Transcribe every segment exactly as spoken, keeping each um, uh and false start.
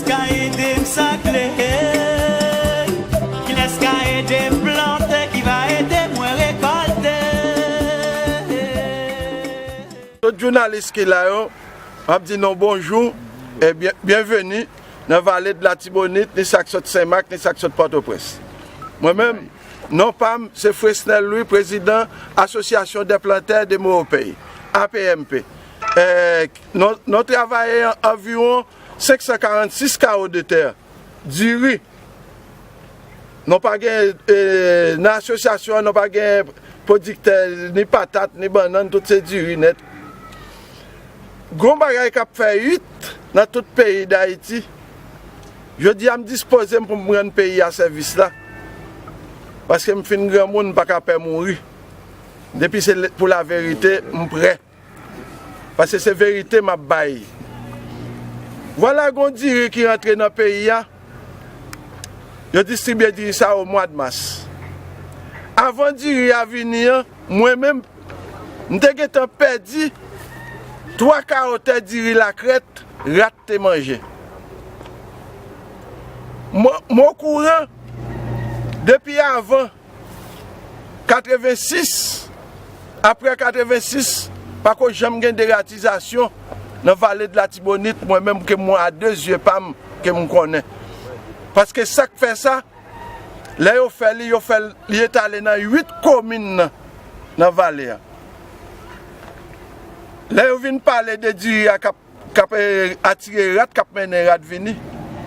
Ka ede m sakle? Kilès ka ede m plante? Ki va ede mwen rekòlte? Tout jounalis ki la yo, m ap di nou bonjou e byen, byenveni nan Vale de Latibonit, ni sa k sot Senmak, ni sa k sot Pòtoprens. Mwen menm, non pa m, se Fresnel Louis, prezidan Association des Planteurs de Mauopey, A P M P. Eh, nou, nou travay anviwon senk san karannsis kawo de tè diri. Nou pa gen, eh, nan asosyasyon an, nou pa gen pwodiktè, ni patat, ni bannann, tout se diri nèt. Gon bagay k ap fè uit nan tout peyi Dayiti. Jodi a, m dispoze m pou m rann peyi a sèvis la. Paske m fin granmoun, m pa ka pè mouri. Depi se le-, pou laverite, m prè. Paske se verite m ap bay. Vwala gon diri ki rantre nan peyi a. Yo distribye diri sa o mwa de mas. Avan diri a vini an, mwen menm, m te gentan pèdi twa kawo tè diri lakrèt, rat te manje. Mwen, mwen okouran depi avan katrevensis, apre katrevensis, pako janm gen deratizasyon nan Vale de Latibonit, mwen menm ke mwen a de zye pa m, ke m konnen. Paske sa k fè sa, lè yo fè li, yo fè l, li etale nan uit komin nan, nan vale a. Lè yo vin pale de diri a k ap k ap, eh, atire rat, k ap mennen rat vini.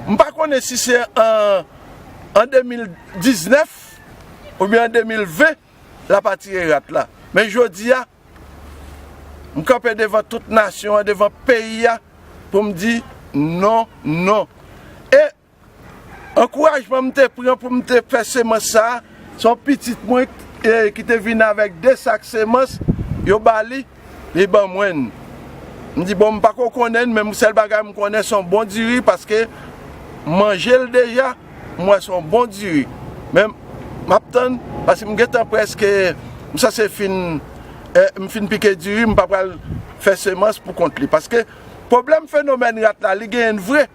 M pa konnen si se an, an de mil diznèf oubyen an de mil ven l ap atire rat la. Men jodi a, m kanpe devan tout nasyon an, devan peyi a, pou m di non, non. E ankourajman m te pran pou m te fè semans sa a, se yon pitit mwen, eh, ki te vin avèk de sak semans, yo ba li, li ban mwen. M di, bon, m pako konnen l, men sèl bagay m konnen, se yon bon diri, paske m manje l deja, m wè se yon bon diri. Men m ap tann, paske m gentan prèske, m sanse fin, eh, m fin pike diri, m pa pral fè semans pou kont li. Paske pwoblèm fenomèn rat la, li genyen vre.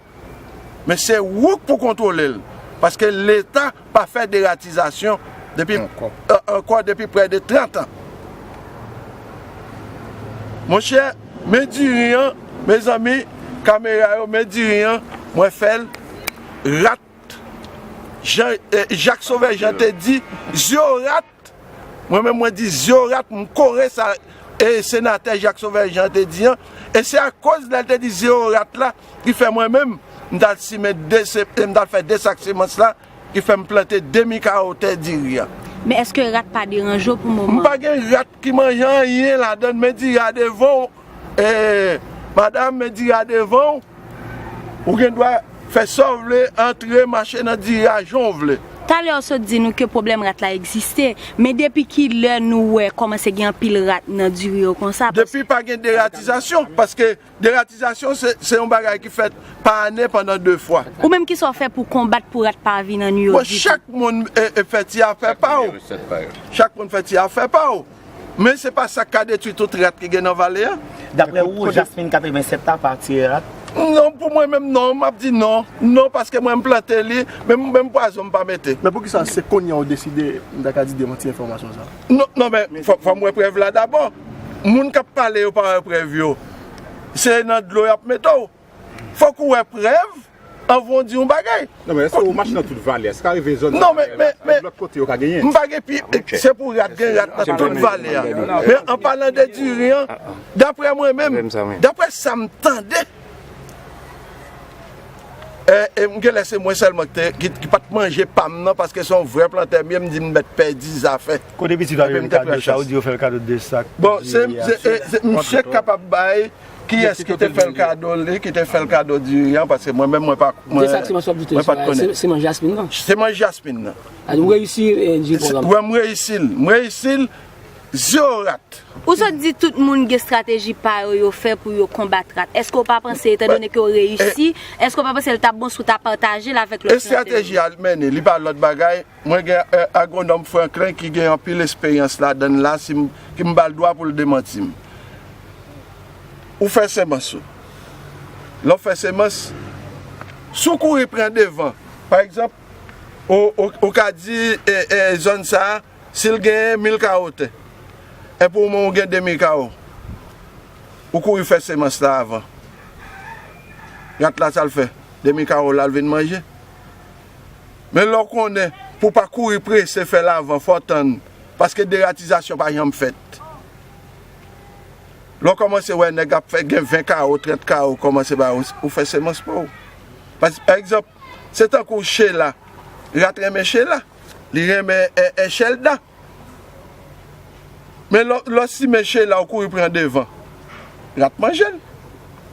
Men se ou k pou kontwole l. Paske Leta pa fè deratizasyon depi, ankò, eh, ankò depi prè de trant an. Monchè, men diri an, mezanmi, kamera yo, men diri an, mwen fè l rat. Jan, eh, Jak Sovè Jan te di, zye w rat, mwen menm, mwen di zye w rat, m kore sa, e, senatè Jak Sovè Jan te di an. E se akoz lè l te di zye w rat la, ki fè mwen menm, m t al simen de se-, m t al fè de sak semans la, ki fè m plante demi kawo tè diri a. Men èske rat pa deranje w pou moman? M pa gen rat ki manje anyen ladan l, men diri a devan w, eh, madanm, men diri a devan w. Ou gen dwa fè sa w vle, antre, mache nan diri a jan w vle. Talè w sot di nou ke pwoblèm rat la egziste, men depi ki lè nou wè kòmanse gen anpil rat nan diri yo konsa? Depi pa gen deratizasyon, paske deratizasyon se, se yon bagay ki fèt pa ane pandan de fwa. Ou menm, kisa w fè pou konbat pou rat pa vin annuiy ou ditou? Bon, chak moun, e, e, fè ti afè pa w. Chak moun fè ti afè pa w. Men se pa sa k ka detwi tout rat ki gen nan vale a. Daprè ou, Jasmine katrevennsèt la pa atire rat? Non, pou mwen menm, non, m ap di non. Non, paske mwen, m plante li, menm, menm pwazon m pa mete. Men poukisa se kounye a w deside, m ta ka di, demanti enfòmasyon sa a? Non, non, men fò, fò m wè prèv la dabò. Moun k ap pale yo pa wè prèv yo. Se nan dlo y ap mete w. Fòk ou wè prèv anvan w di yon bagay. Non, men èske ou mache nan tout vale a? Èske ka rive zòn sa, men, men, men, lòt kote yo ka genyen? M pa gen pi, se pou rat, gen rat nan tout vale a. Men an palan de diri an, daprè mwen menm, daprè sa m tande, e, e m genlè se mwen sèlman ki te, ki, ki pa t manje pa m nan, paske se yon vrè plantè m ye, m di m mèt pèdi zafè. Kote pitit ou ap jwenn kado sa, ou di yo fè l kado de sak? Bon, se, se, e, se misye k kapab bay kiyès ki te fè l kado li, ki te fè l kado diri an, paske mwen menm, mwen pa, mwen, mwen pa t konnen. Se, se manman Jasmine nan? Se manman Jasmine nan. A, ou reyisi, eh, di pwogram. Wè, m reyisi l. M reyisi l, zewo rat. Ou sot di tout moun gen estrateji pa yo, yo fè pou yo konbat rat. Èske w pa panse, etandone ke w reyisi, èske w pa panse l t ap bon si w ta pataje l avèk lòt plantè yo? Estrateji a l mennen, li pa lòt bagay. Mwen gen, eh, agwonòm Franklin ki gen anpil esperyans ladan l la, si m, ki m ba l dwa pou l demanti m. Ou fè semans ou. Lè w fè semans, Si w kouri pran devan, pa egzanp, ou, ou, ou ka di e, e, zòn sa a, si l genyen mil kawo tè, epi w menm ou gen de mil kawo, ou kouri fè semans la avan. Rat la sa l fè? De mil kawo la l vin manje. Men lè w konnen, pou w pa kouri prese fè l avan, fò w tann, paske deratizasyon pa janm fèt. Lè w kòmanse wè nèg ap fè gen ven kawo, trant kawo, kòmanse ba ou, ou fè semans pa w. Pas, pa egzanp, se tankou chela. Rat renmen chela. Li renmen e, e, chèlda. Men lè, lè w simen chela, ou kouri pran devan. Rat manje l.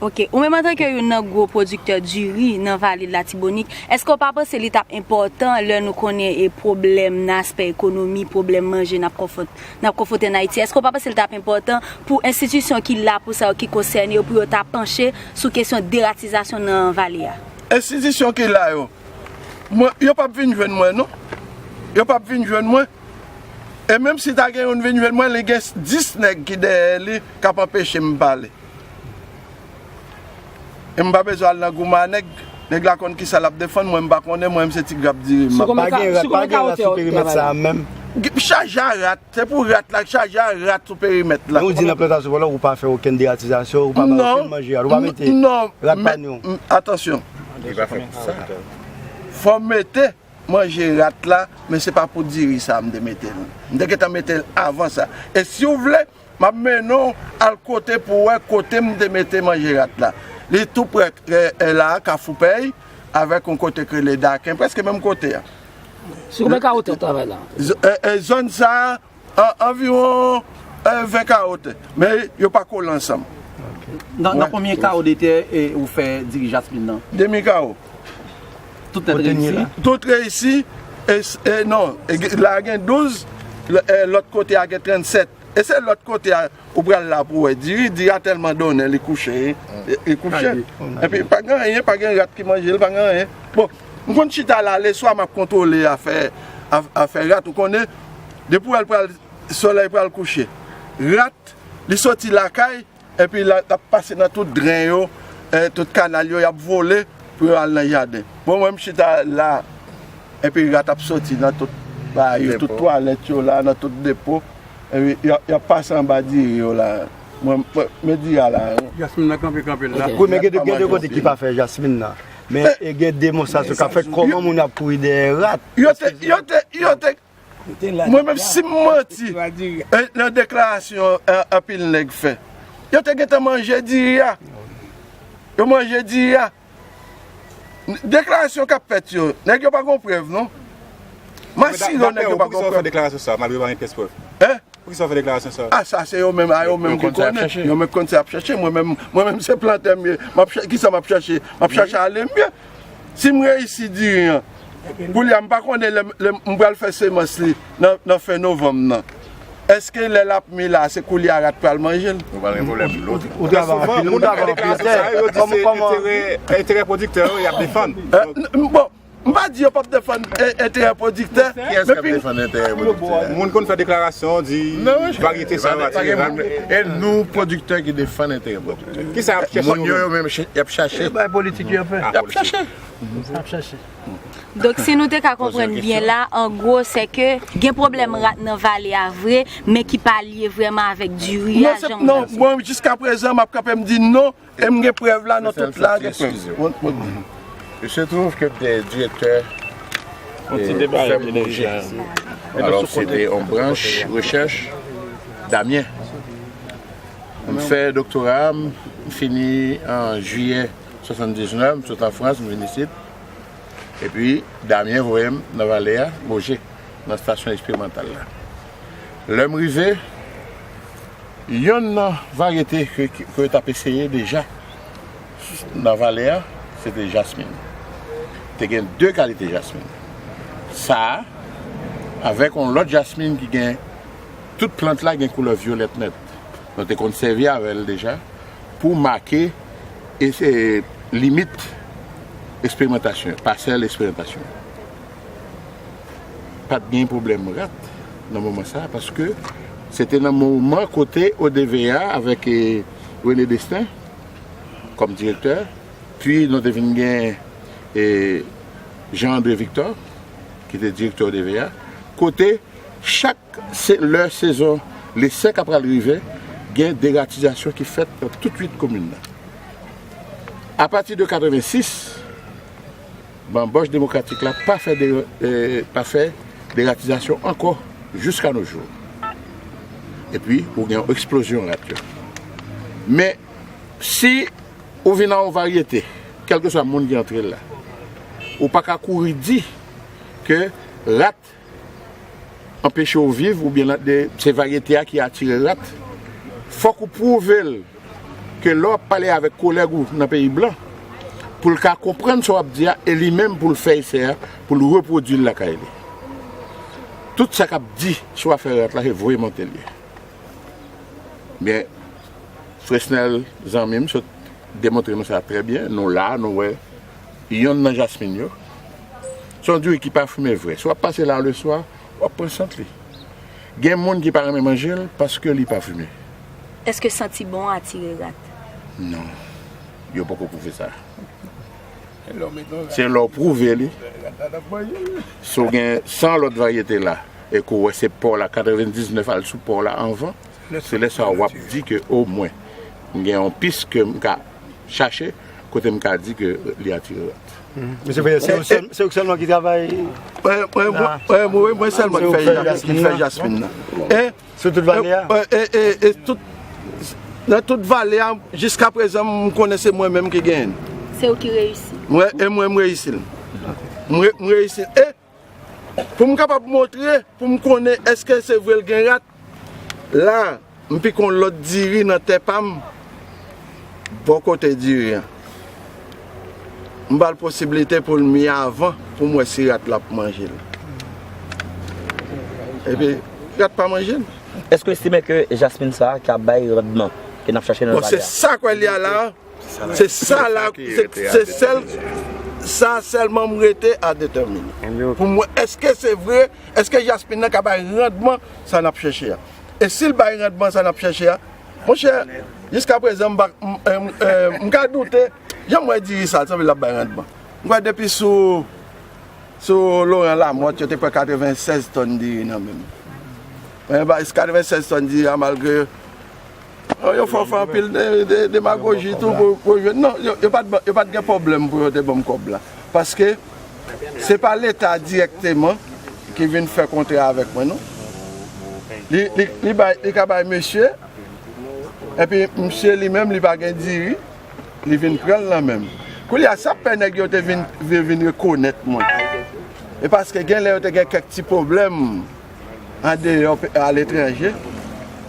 Ok. Ou menm antanke youn nan gwo pwodiktè diri nan Vale Latibonit, èske w pa panse li t ap enpòtan lè nou konnen e pwoblèm nan aspè ekonomi, pwoblèm manje n ap konfwont-, n ap konfwonte an Ayiti, èske w pa panse li t ap enpòtan pou enstitisyon ki la pou sa yo, ki konsène yo, pou yo ta panche sou kesyon deratizasyon nan vale a? Enstitisyon ki la yo, mwen, yo p ap vin jwenn mwen, non. Yo p ap vin jwenn mwen. E menm si ta gen youn vin jwenn mwen, li gen dis nèg ki dèyè li k ap anpeche m pale. E m pa bezwen al nan goumen a nèg. Nèg la konn kisa l ap defann, mwen m pa konnen, mwen m se ti grap diri m ap. Pa gen rat, pa gen rat sou perimèt sa a menm. Chaje a rat, se pou rat la, chaje a rat sou perimèt la. Men ou di nan plantasyon vòlò, ou pa fè okenn deratizasyon, ou pa bay okenn manje rat, ou pa mete rat pa nou. Non, non, men, m, atansyon. Li pa fè sa. Fò m mete manje rat la, men se pa pou diri sa m te mete l. M te gentan mete l avan sa. E si w vle, m ap mennen w al kote pou w wè kote m te mete manje rat la. Li tou prè, e, e, la, Kafou Pèy, avèk yon kote k rele Daken, prèske menm kote a. Sou konbyen kawo tè w travay la? Z-, e, e, zòn sa a, an, anviwon, e, ven kawo tè. Men yo pa kole ansanm. Nan, nan konbyen kawo de tè, e, ou fè diri jasmin nan? De mil kawo. Tout nèt reyisi? Tout reyisi. E, e, non, e, la gen douz, lè, e, lòt kote a gen trannsèt. E se lòt kote a, ou pral la pou wè diri, diri a tèlman donnen, li kouche, li, li kouche. Epi pa gen anyen, pa gen rat ki manje l, pa gen anyen. Bon, m konn chita la, leswa m ap kontwole afè, af-, afè rat, ou konnen, depi w wè l pral, solèy pral kouche. Rat, li soti lakay, epi l ap pase nan tout dren yo, e, tout kanal yo, y ap vole pou yo al nan jaden. Bon, mwen, m chita la, epi rat ap soti nan tout bagay yo, tout twalèt yo la, nan tout depo. Epi, y ap, y ap pase anba diri yo la. Mwen, mwen, men diri a la. Jasmin nan kanpe, kanpe la. Wi, men gen de, gen de kote ki pa fè jasmin nan. Men, e, gen demonstrasyon k ap fèt kòman moun ap kouri dèyè rat. Yo te, yo te, yo te Mwen menm, si m manti, e, nan deklarasyon, e, anpil nèg fè, yo te gentan manje diri a. Yo manje diri a. Deklarasyon k ap fèt yo, nèg yo pa gon prèv, non. M asire w, nèg yo pa gon prèv. Poukisa w fè deklarasyon sa, malgre pa gen pyès prèv? Hein? Poukisa w fè deklarasyon sa? A, sa se yo menm, a yo menm ki konnen. Yo menm konn sa y ap chèche. Mwen menm, mwen menm se plantè m ye. M ap chè-, kisa m ap chèche? M ap chèche ale m byen. Si m reyisi diri an, koulye a m pa konnen lè, lè m pral fè semans li nan, nan fen novanm nan. Èske lè l ap mi la, se koulye a rat pral manje l? Ou pa gen pwoblèm dlo. Ou travay anpil, ou travay anpil tè. Kòman, kòman? Enterè, enterè pwodiktè yo, y ap defann. E, n-, bon, m pa di yo p ap defann, e, enterè pwodiktè. Kiyès k ap defann enterè pwodiktè? Moun konn fè deklarasyon, di varyete sa yo atire rat. E nou, pwodiktè ki defann enterè pwodiktè. Kisa y ap chèche? Moun yo, yo menm, y ap chache. Bay politik yo fè. Y ap chache. Donk, si nou te ka konprann byen la, an gwo, se ke gen pwoblèm rat nan vale a vre, men ki pa lye vrèman avèk diri a, jan w di. Non, mwen, jiskaprezan, m ap kanpe, m di non, e m gen prèv la, nan tout la, gen prèv. Il se trouve que m te direktè, e, fè m bouje. Alò, se te yon branch rechèch Damyen. M fè doktora a, m fini an jiyè swasanndiznèf, m sot an Frans, m vin isit. Epi, Damyen voye m nan vale a, Moje, nan estasyon eksperimantal la. Lè m rive, yonn nan varyete ke, ke, ke yo t ap eseye deja nan vale a, se te jasmin. Te gen de kalite jasmin. Sa a, avèk yon lòt jasmin ki gen, tout plant la gen koulè vyolèt nèt. Nou te konn sèvi avè l deja pou make e, e, limit eksperimantasyon, pasèl eksperimantasyon. Pa t gen pwoblèm rat nan moman sa a, paske se te nan moman kote O D V A avèk, e, René Destin kòm direktè, pi nou te vin gen e Jean André Victor, ki te direktè O D V a, kote chak se, lè sezon lesen k ap pral rive, gen deratizasyon ki fèt nan tout uit komin nan. Apati de katrevensis, Banbòch Demokratik la pa fè de, eh, pa fè deratizasyon ankò jiska nos jours. Epi, ou gen yon eksplozyon rat yo. Men, si ou vin a yon varyete, kèlkeswa moun ki antre l la, ou pa ka kouri di ke rat anpeche w viv, oubyen la, de, se varyete a ki atire rat. Fòk ou pwouve l ke lè w ap pale avèk kolèg ou nan peyi blan, pou l ka konprann sa w ap di a, e li menm pou l fè esè a, pou l repwodui l lakay li. Tout sa k ap di sou afè rat la, se voye monte l ye. Men, Fresnel, zanmi m, sot demontre nou sa trè byen. Nou la, nou wè yonn nan jasmin yo. Se yon diri ki pa fimen vre. Si w ap pase la leswa, w ap pran sant li. Gen moun ki pa renmen manje l paske li pa fimen. Èske santi bon atire rat? Non. Yo poko pwouve sa. Se lè w pwouve li. Si w gen san lòt varyete la, e ke w wè se pò la, katrevendiznèf al sou pò la anvan, se lè sa a w ap di ke omwen, m gen yon pis ke m ka chache, kote m ka di ke li atire rat. Mesye Fayè, se ou sèl, se ou sèlman ki travay? Mwen, mwen, mwen, mwen, mwen sèlman ki fè, ki fè jasmin nan. Sou tout vale a? E, e, e, e tout, nan tout vale a, jiska prezan, m konnen se mwen menm ki genyen l. Se ou ki reyisi? Mwen, e mwen, m reyisi l. M re-, m reyisi l. E pou m kapab montre, pou m konnen èske se vre l gen rat, la, m pike yon lòt diri nan tè pa m, bò kote diri an. M ba l posiblite pou l mi avan, pou m wè si rat la ap manje l. Epi, rat pa manje l. Èske w estime ke jasmin sa a ka bay randman ke n ap chache nan vale a? Bon, se sa k wè li a la. Se sa la, se, se sèl, sa sèlman m rete a detèmine. Pou m wè, èske se vre, èske jasmin nan ka bay randman sa n ap chèche a? E si l bay randman sa n ap chèche a, monchè, jiska prezan, m pa, m, m, m, m ka doute, jan m wè diri sa, l sanble l ap bay randman. M kwè depi sou, sou Laurent Lamothe, yo te pran katrevensèz tòn diri nan men m. Men, ba, katrevensèz tòn diri a, malgre yo, yo fè, fè anpil de, de, demagoji tou pou, pou jwenn. Non, yo, yo pa t ban, yo pa t gen pwoblèm pou yo te ban m kòb la. Paske se pa Leta dirèkteman ki vin fè kontra avèk mwen, non. Li, li, li bay, li ka bay mesye, epi misye li menm, li pa gen diri, li vin pran l nan men m. Koulye a, sa fè nèg yo te vin, vin, vin rekonèt mwen. E paske gen lè yo te gen kèk ti pwoblèm andeyò pe-, aletranje,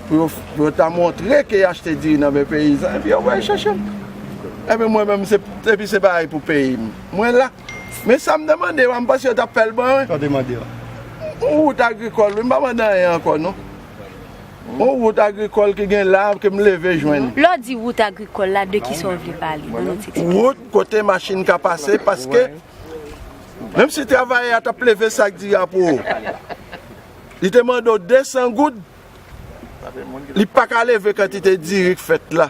pou yo, pou yo ta montre ke y achte diri nan men peyizan, epi yo voye chèche m. Epi mwen menm, se, epi se parèy pou peyi m. Mwen la. Men sa m te mande yo a, m panse yo t ap fè l ban mwen. Sa w te mande yo a? Yon wout agrikòl, wi, m pa mande anyen ankò, non. Yon wout agrikòl ki gen la, ke m leve jwenn. Lè w di wout agrikòl la, de kisa w vle pale? Ban nou ti eksplike. Wout kote machin ka pase, paske menm si travayè a t ap leve sak diri a pou ou, li te mande w de san goud, li pa ka leve kantite diri k fèt la.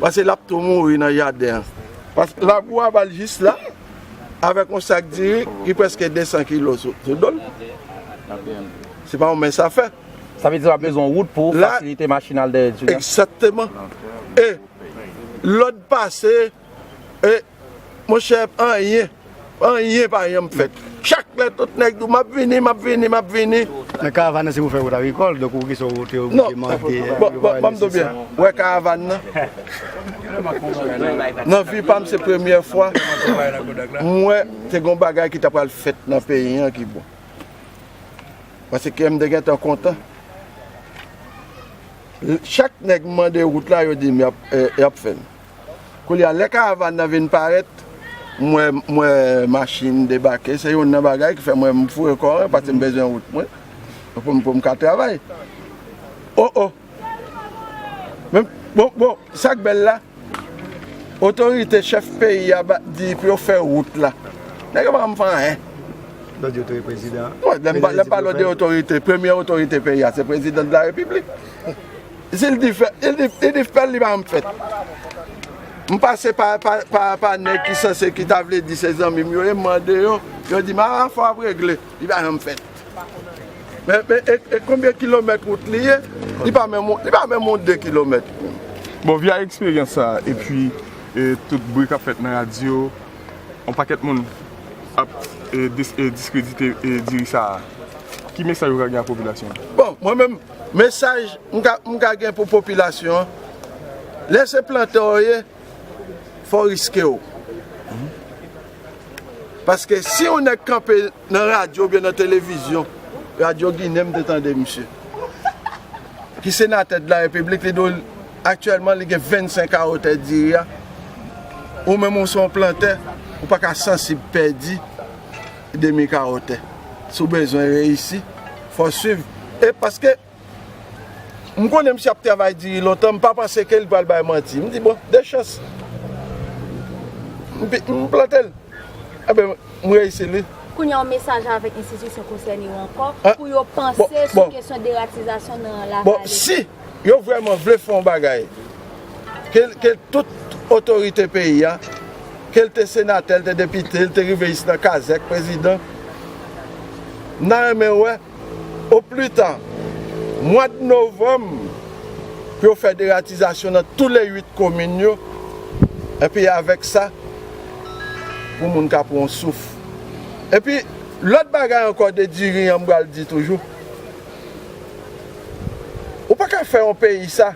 Paske l ap tou mouri nan jaden an. Paske labou a ba l jis la, avèk yon sak diri ki prèske de san kilo sou, sou do l. Se pa yon mens afè. Sa vle di w ap bezwen yon wout pou fasilite machin al dèyè diri a? Egzakteman. E lòd pase, e, monchè, anyen, anyen pa janm fèt. Chak lè tout nèg di w, "M ap vini, m ap vini, m ap vini." Men karavàn nan se pou fè wout agrikòl, donk ou ki sa w te oblije mande. Non, ban, ban, ban m di w byen, wè karavàn nan. Nan vi pa m, se premyè fwa m wè te gen yon bagay ki ta pral fèt nan peyi an ki bon. Paske kè m te gentan kontan. Chak nèg m mande wout la, yo di m y ap, eh, y ap fè l. Koulye a, lè karavàn nan vin parèt, m wè, m wè machin debake. Se youn nan bagay ki fè mwen m foure kò mwen, paske m bezwen wout mwen pou m, pou m ka travay. O, o! Men, bon, bon, sa k bèl la, otorite chèf peyi a ba, di pou yo fè wout la. Nèg yo pa janm fè anyen. Lè w di otorite prezidan. Wi, lè m pa, lè m pale de otorite, premye otorite peyi a, se prezidan de la repiblik. Si l di fè, li di, li di fè l, li pa janm fèt. M pase pa, pa, pa, pa nèg ki sanse, ki ta vle di se zanmi m yo ye, m mande yo, yo di m, "A, fò ap regle, li pa janm fèt." Men, men e, e konbyen kilomèt wout li ye? Li pa menm, li pa menm yon de kilomèt. Bon, via eksperyans sa, epi e, tout bri k ap fèt nan radyo, yon pakèt moun ap e, dis, e, diskredite e, diri sa a. Ki mesaj ou ka gen a popilasyon an? Bon, mwen menm, mesaj m ka, m ka gen pou popilasyon an, lè se plantè w ye, fò w riske w. Paske si yon nèg kanpe nan radyo oubyen nan televizyon, radyo Ginen m te tande misye, ki senatè de la repiblik, li di w aktyèlman li gen vennsenk kawo tè diri a. Ou menm ou se yon plantè, ou pa ka sansib pèdi demi kawo tè. Si w bezwen reyisi, fò w swiv. E paske m konnen misye ap travay diri lontan, m pa panse ke li pral bay manti. M di, bon, de chans. M pi, m plante l. Enben, m reyisi li. Kounye a, yon mesaj avèk enstitisyon konsène yo ankò, pou yo panse sou kesyon deratizasyon nan Lavalin. Bon, si yo vrèman vle fè yon bagay, ke, ke tout otorite peyi a, ke l te senatè, l te depite, l te rive jis nan kazèk prezidan, n a renmen wè, oplita, mwa de novanm, pou yo fè deratizasyon nan tou le uit komin yo, epi avèk sa, pou moun ka pran yon souf. Epi, lòt bagay ankò de diri an, m pral di toujou. Ou pa ka fè yon peyi sa.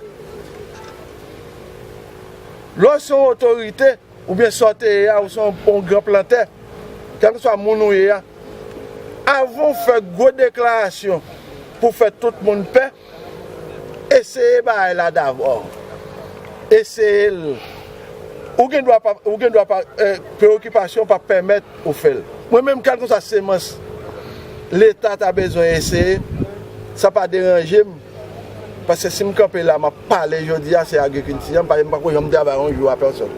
Lè w se yon otorite, oubyen sa w te ye a, ou se yon, yon gran plantè, kèlkeswa moun ou ye a, avan w fè gwo deklarasyon pou fè tout moun pè, eseye bagay la dabò. Eseye l. Ou gen dwa pa, ou gen dwa pa, eh, preyokipasyon pa pèmèt ou fè l. Mwen menm, kèlkeswa semans Leta ta bezwen eseye, sa pa deranje m. Paske si m kanpe la, m ap pale jodi a, se agrikilti a, m pa, m pako janm travay yon jou a pèsòn.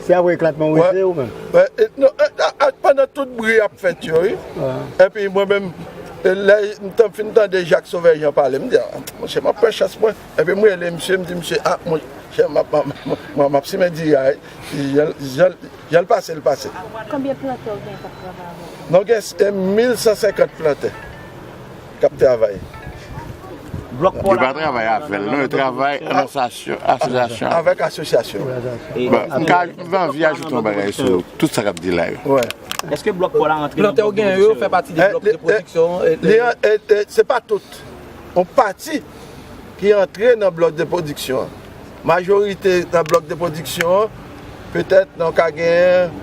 Se apre eklatman w rete ou menm? Wè, e, non, e, a, a, pandan tout bri ap fèt yo, wi. Epi mwen menm, e, lè m t-, fin tande Jak Sovè Jan pale, m di, "A, monchè, m ap pran chans mwen." Epi m rele misye, m di, "Misye, a, monchè, m ap, m ap, m ap, m ap simen diri a, wi." Jan, jan, jan l pase, l pase. Konbyen plantè w gen k ap travay avè w? Nou gen, e, mil san senkant plantè k ap travay. Yo pa travay avè l, non, yo travay an asosyasyon, asosyasyon. Avèk asosyasyon. Bon, m ka, m anvi ajoute yon bagay sou tout sa k ap di la yo. Èske blòk pò la rantre nan blòk de pwodiksyon yo? Plantè w gen yo fè pati de blòk de pwodiksyon, e, e, se pa tout. Yon pati ki antre nan blòk de pwodiksyon an. Majorite nan blòk de pwodiksyon an, petèt nou ka gen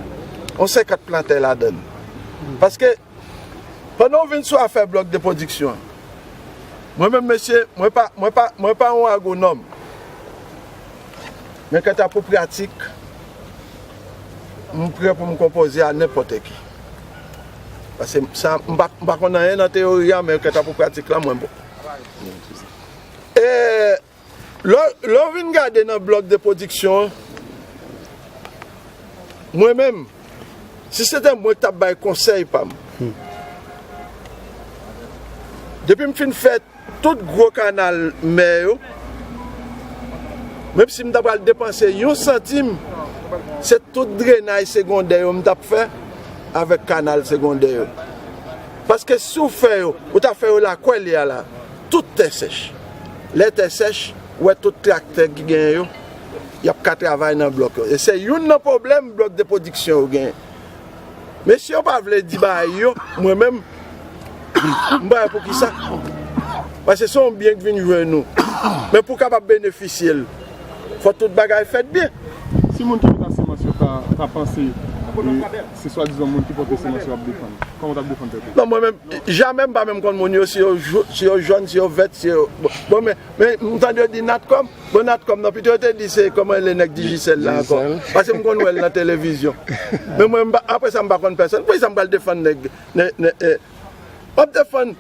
yon senkant plantè ladan l. Paske, pandan w vin sou afè blòk de pwodiksyon an, mwen menm, mesye, mwen pa, mwen pa, mwen pa yon agwonòm. Men kanta pou pratik, m prè pou m konpoze a nenpòt ki. Paske sa, m pa, m pa konn anyen nan teyori a, men kanta pou pratik la, mwen bon. E lè, lè w vin gade nan blòk de pwodiksyon an, mwen menm, si se te mwen k t ap bay konsèy pa m, depi m fin fè tout gwo kanal mè yo, menm si m ta pral depanse yon santim, se tout drenaj segondè yo m t ap fè avèk kanal segondè yo. Paske si w fè yo, ou ta fè yo la kwè l ye a la, tout tè sèch. Lè tè sèch, ou wè tout traktè ki genyen yo, y ap ka travay nan blòk yo. E se youn nan pwoblèm blòk de pwodiksyon yo genyen. Men si yo pa vle di bagay yo, mwen menm, m pa wè poukisa. Paske se yon byen k vin jwenn nou. Men pou w kapab benefisye l, fò tout bagay fèt byen. Si moun ki pòte semans yo ta, ta panse, e, se swadizan moun ki pòte semans yo ap defann, kòman w t ap defann tèt ou? Non, mwen menm, jamè m pa menm konn moun yo, si yo jo-, si yo jòn, si yo vèt, si yo, bon, bon, men, men m tande yo di Natcom, bon, Natcom nan, pito yo te di se kòman rele nèg Digicel la ankò. Paske m konn wè l nan televizyon. Men mwen, m pa, apre sa, m pa konn pèsòn. Poukisa m pral defann nèg, nèg, nèg, eh, m ap defann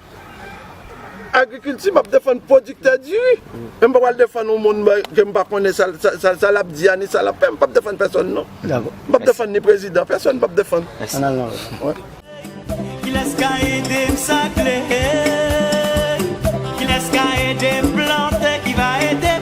agrikilti, m ap defann pwodiktè diri. Men m pa pral defann yon moun, ba, ke m pa konnen sa, sa, sa, sa l ap di a, ni sa l ap fè. M p ap defann pèsòn, non. Dakò. M p ap defann ni prezidan, pèsòn m p ap defann. Mèsi. Ann al nan lòt. Wè. Kilès ka ede m sakle? Kilès ka ede m plante? Ki va ede